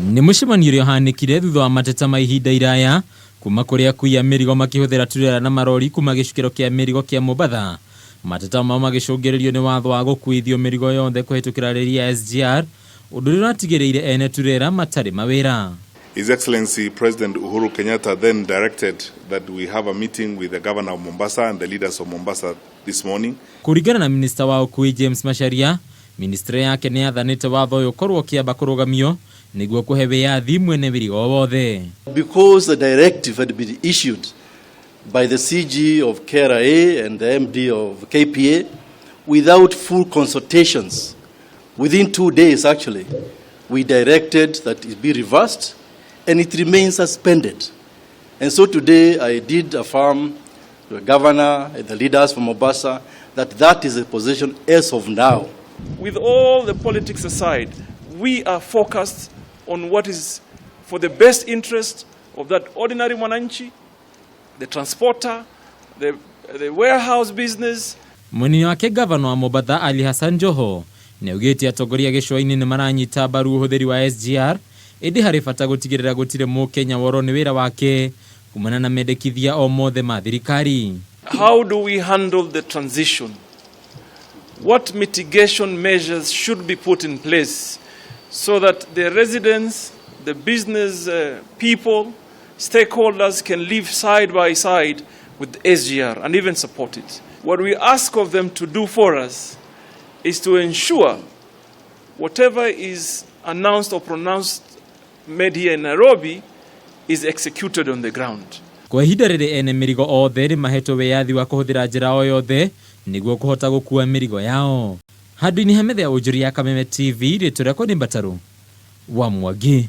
Nĩ mũcemanio ũrĩa ũhanĩkire thutha wa mateta ma ihinda iraya kuma kũrĩ akui a mĩrigo makĩhũthĩra turera na marori kuma gĩcukĩro kĩa mĩrigo kĩa Mombatha. Mateta mao magĩcũngĩrĩrio nĩ watho wa gũkuithio mĩrigo yothe kũhĩtũkĩra reri ya SGR, ũndũ ũrĩa ũratigĩrĩire ene turera matarĩ mawĩra. His Excellency President Uhuru Kenyatta then directed that we have a meeting with the governor of Mombasa and the leaders of Mombasa this morning. Kũringana na minista wa ũkui James Macharia, ministry yake nĩ yathanĩte watho ũyũ ũkorwo ũkĩamba kũrũgamio nĩguo kũhe wĩyathi mwene mĩrigo o wothe. Because the directive had been issued by the CG of KRA and the MD of KPA without full consultations, within 2 days actually, we directed that it be reversed and it remains suspended. And so today I did affirm to the governor and the leaders from Mombasa that that is the position as of now. With all the politics aside, we are focused on what is for the best interest of that ordinary mwananchi, the transporter, the warehouse business. Mwena wake, gavana wa Mombatha Ali Hassan Joho nĩ augĩte atongoria gĩcũa-inĩ nĩ maranyita mbaru ũhũthĩri wa SGR, ĩndĩ harĩ bata gũtigĩrĩra gũtirĩ mũkenya worwo nĩ wĩra wake kumana na mendekithia o mothe ma thirikari. How do we handle the transition? What mitigation measures should be put in place so that the residents, the business people, stakeholders can live side by side with the SGR and even support it? What we ask of them to do for us is to ensure whatever is announced or pronounced made here in Nairobi is executed on the ground. Kwa ihinda rĩrĩ, ene mĩrigo othe nĩ mahetwo wĩyathi wa kũhũthĩra njĩra o yothe nĩguo kũhota gũkua mĩrigo yao. Handũ-inĩ ha metha ya ũnjũri ya Kameme TV, rĩtwa rĩakwa nĩ Mbatarũ wa Mwangi.